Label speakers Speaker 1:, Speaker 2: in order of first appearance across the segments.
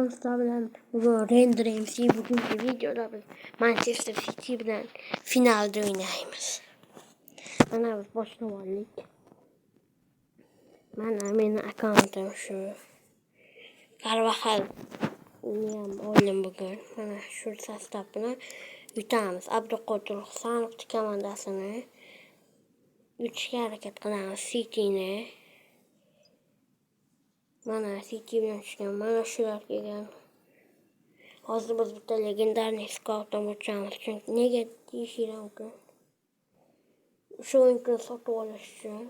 Speaker 1: Salom, sizlar bilan bugun Render MC. Bugungi videoda biz Manchester City bilan finalda o'ynaymiz. Mana biz boshlab oldik. Mana meni akkauntim shu. Carvajal ham oldim bugun. Mana shu sostav bilan yutamiz. Abduqodir Husanovni komandasini yutishga harakat qilamiz, Cityni. Mana City bilan tushgan, mana shular kelgan. Hozir biz bitta легендарный skautdan o'tamiz. Chunki nega deyishinglar mumkin. Shu o'yinni sotib olish uchun.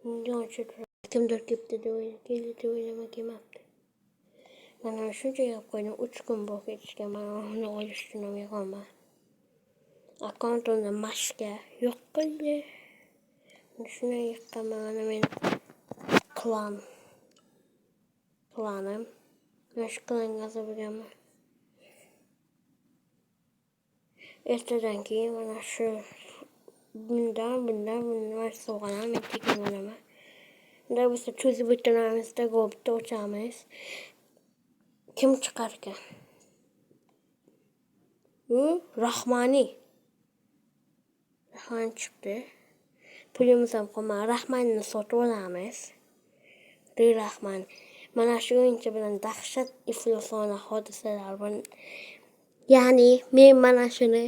Speaker 1: Millioncha turadi. Kimdir kelibdi deb o'yla, keldi deb o'ylama, kelmabdi. Mana shuncha yig'ib qo'ydim. 3 kun bo'lib ketishgan. Mana uni olish uchun ham yig'olmadim. Akkauntimni mashka yo'q qildi. Shuni yiqqanman. Mana meni klanim. Men shu klanga a'zo bo'lganman. Ertadan keyin mana shu bundan bundan sovg'alarni men tekin olaman. Bunday bo'lsa cho'zib o'tiramizda, gol bitta ochamiz. Kim chiqar ekan? U Rahmani. Rahmani chiqdi. Pulimiz ham qolmadi. Rahmanini sotib olamiz. Rahman. Mana shu o'yinchi bilan dahshat iflosona hodisalar bilan, ya'ni men mana shuni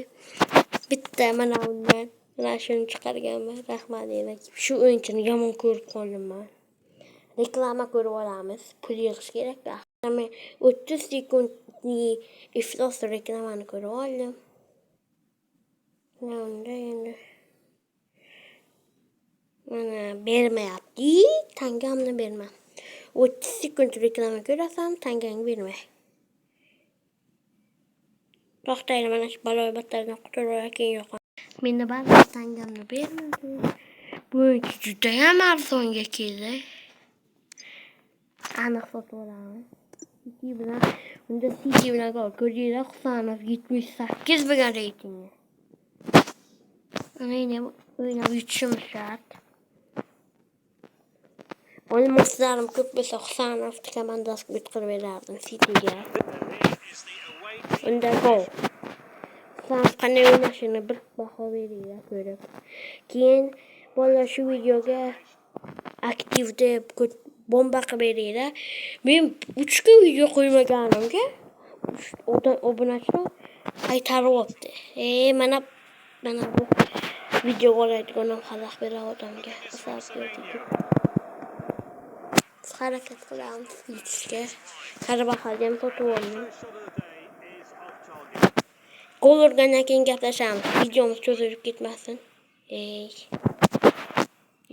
Speaker 1: bitta mana undan mana shuni chiqarganman, Rahmanini. Shu o'yinchini yomon ko'rib qoldim man. Reklama ko'rib olamiz. Pul yig'ish kerak. Men 30 sekundli iflos reklamani ko'rib oldim. Mana unda endi mana bermayapti. Tangamni berma. 30 sekund reklama ko'rasan, tangangni bermay. To'xtayli, mana shu balobatlardan qutulib keyin yo'q. Meni baribir tangamni bermadi. Bu judayam arzonga keldi. Aniq sotib olamiz. City bilan, unda City bilan gol ko'rdinglar, Husanov 78 bo'lgan reytingi. Ana endi o'ynab yutishimiz shart. Olmoslarim ko'p bo'lsa Husanov komandasiga yutqizib berardim Cityga. Unda gol. Husanov qanday o'ynashini bir baho beringlar ko'rib. Keyin bolalar shu videoga aktiv deb bomba qilib beringlar. Men 3 kun video qo'ymaganimga obunachilar qaytaryapti. Mana mana bu video oladigan ham xalaq beradi odamga. Asab berdi. Biz harakat qilamiz yutishga. Carvajalni ham sotib oldim. Gol urgandan keyin gaplashamiz. Videomiz cho'zilib ketmasin. Ey.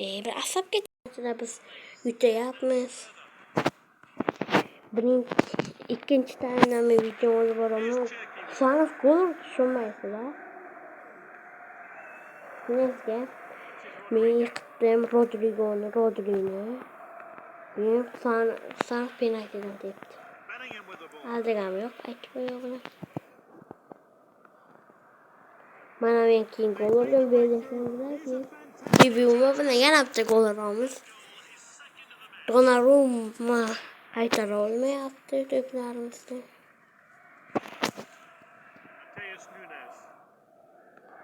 Speaker 1: Ey, bir asab ketdi. Biz yutayapmiz. Birinchi, ikkinchi taymda men video olib boraman. Husanov gol urdi, tushunmaysizlar. Neyse. Men yiqitdim Rodrigoni, Rodrini. Men Husanov penaltidan tepdi. Aldagam yo'q, aytib qo'yog'ini. Mana men keyin gol urdim, Bellingham bilan. Debyuma bilan yana bitta gol uramiz. Donnarumma qaytara olmayapti to'plarimizni.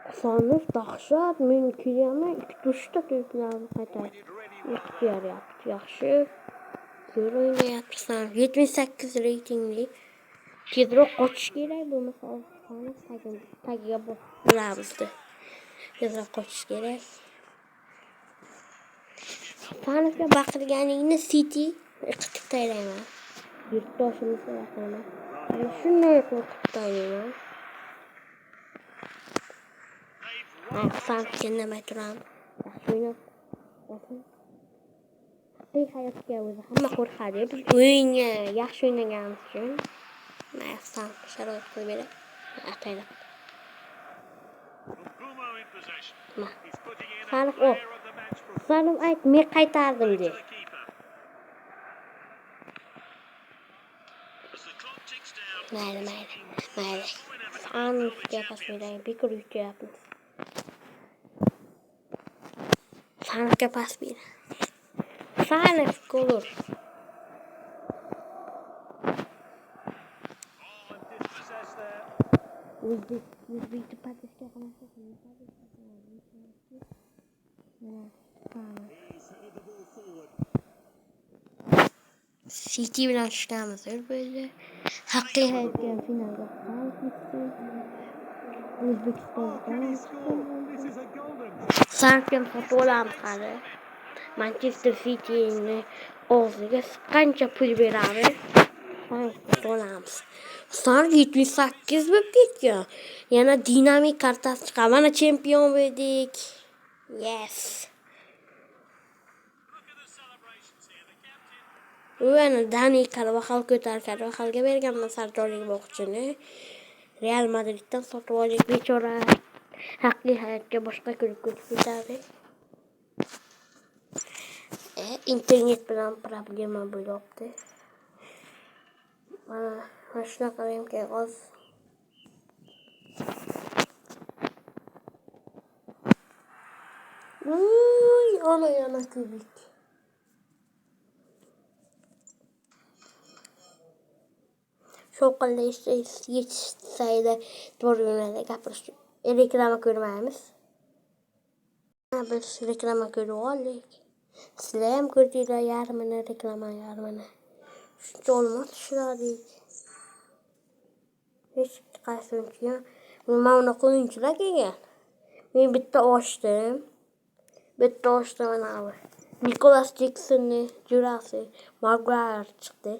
Speaker 1: Husanov dahshat, men kelyapman, ikkita uchta to'plarni qaytarib yiqitib beryapti. Yaxshi. Zo'r o'ynayapti Husanov. 78 reytingli. Tezroq qochish kerak, bo'lmasa Husanov tagiga bostiramiz. Tezroq qochish kerak. Husanovga baqirganingni City yiqitib taylayman. Yurtdoshimizni baqiraman. Shunday qo'rqitib taylayman. Husanovga indamay turamiz. Yaxshi o'ynab olsin. Haqiqiy hayotga o'zi hamma qo'rqadi. Biz o'yinga yaxshi o'ynaganimiz uchun mana Husanov sharoit qilib beradi. Ataylab. Husanov o. Husanov ayt, men qaytardim de. Mayli, mayli, mayli. Husanovga pas beraylik, bekor yutyapmiz. Husanovga pas ber. Husanov gol ur. O'zbekni подписка qilmasa, mana
Speaker 2: He's headed the ball forward.
Speaker 1: City bilan tushganmiz bo'ldi. Haqiqiy hayotga ham finalga qolib ketdi.
Speaker 2: Oh, can he
Speaker 1: O'zbekistondan
Speaker 2: score? This is a golden.
Speaker 1: Sankam sotib olamiz hali. Manchester City'ni og'ziga qancha pul beramiz? Sotib olamiz. Son 78 bo'lib ketgan. Yana dinamik kartasi chiqqan. Mana chempion bo'ldik. Yes.
Speaker 2: Look at the celebrations here. The captain
Speaker 1: U ana Dani Carvajal ko'tarib Carvajalga berganman sardorlik bog'chini. Real Madriddan sotib oldik bechora. Haqiqiy hayotga boshqa klubga o'tib ketadi. Internet bilan problema bo'lyapti. Mana shunaqa keyin hozir. Uy, ana yana kubik. Shovqinli yetishsaydi to'g'ri yo'nalishda gapirish. Reklama ko'rmaymiz. Biz reklama ko'rib oldik. Sizlar ham ko'rdinglar yarmini, reklama yarmini. Shuncha olmos ishladik. Hech qaysi o'yinchi ham mana bunaqa o'yinchilar kelgan. Men bitta ochdim. Bitta ochdim mana bu. Nikolas Jeksonni jo'rasi Maguire chiqdi.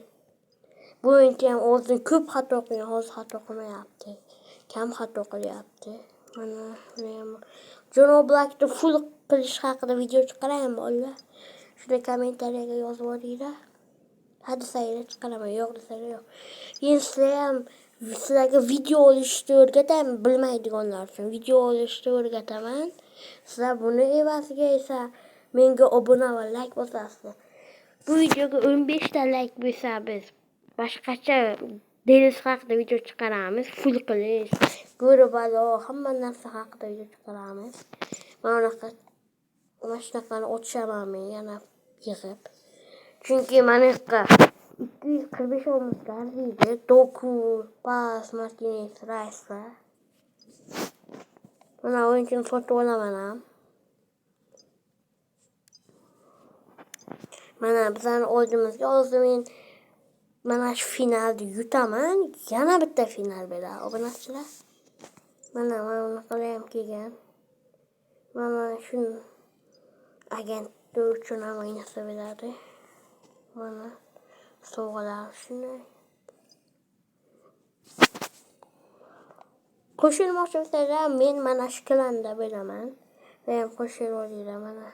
Speaker 1: Bu o'yinchi ham oldin ko'p xato qilgan, hozir xato qilmayapti. Kam xato qilyapti. Mana buni ham Jono Blackni full qilish haqida video chiqaraymi bolalar? Shuni kommentariyaga yozib yuboringlar. Ha desanglar chiqaraman, yo'q desanglar yo'q. Keyin sizlar ham sizlarga video olishni o'rgataman, bilmaydiganlar uchun video olishni o'rgataman. Sizlar buni evaziga esa menga obuna va like bosasizlar. Bu videoga 15 ta like bo'lsa biz boshqacha DLC haqida video chiqaramiz, full qilish, go'ribalo, hamma narsa haqida video chiqaramiz. Mana bunaqa mana shunaqani ochishaman men yana yig'ib. Chunki mana yoqqa 245 olmosga arziydi. Doku, Pas, Martinez, Rice'lar. Mana o'yinchini sotib olaman ham. Mana bizani oldimizga hozir men mana shu finalni yutaman. Yana bitta final beradi obunachilar. Mana bunaqalar ham kelgan. Mana shu agentlik uchun ham o'ynasa bo'ladi. Mana sovg'alar shunday. Qo'shilmoqchi bo'lsanglar, men mana shu klanda bo'laman. Men qo'shilib olinglar mana.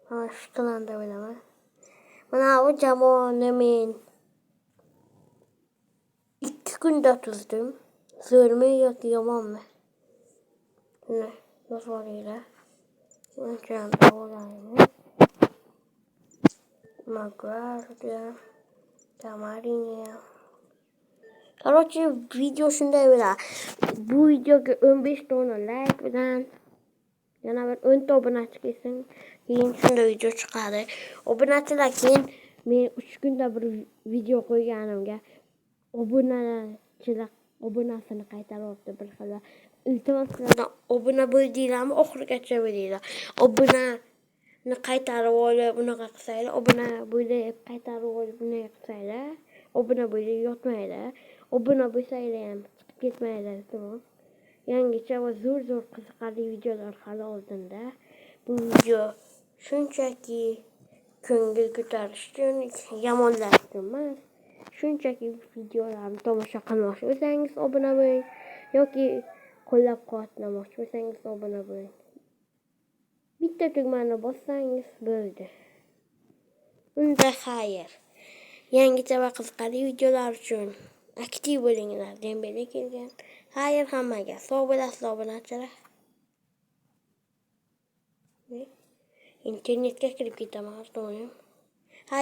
Speaker 1: Mana shu klanda bo'laman. Mana bu jamoani men 2 kunda tuzdim. Zo'rmi yoki yomonmi? Shuni yozib olinglar. Uncha olaymi? Maguire, Tamarini. Короче, video shunday bo'ladi. Bu videoga 15 dona like bilan yana bir 10 ta obunachi kelsin. Keyin shunday video chiqadi. Obunachilar keyin men 3 kunda bir video qo'yganimga obunachilar obunasini qaytaryapti bir xil. Iltimos sizlardan obuna bo'ldinglarmi? Oxirigacha bo'linglar. Obunani qaytarib olib unaqa qilsanglar, obuna bo'lib qaytarib olib bunday qilsanglar, obuna bo'lib yotmanglar. Obuna bo'lsanglar ham chiqib ketmanglar, iltimos. Yangicha va zo'r-zo'r qiziqarli videolar hali oldinda. Bu video shunchaki ko'ngil ko'tarish uchun, yomonlash uchun emas. Shunchaki videolarni tomosha qilmoqchi bo'lsangiz obuna bo'ling yoki qo'llab-quvvatlamoqchi bo'lsangiz obuna bo'ling. Bitta tugmani bossangiz bo'ldi. Unda xayr. Yangicha va qiziqarli videolar uchun aktiv bo'linglar. Dembele kelgan. Xayr hammaga. Sog' bo'lasizlar obunachilar. Internetga kirib ketaman har doim.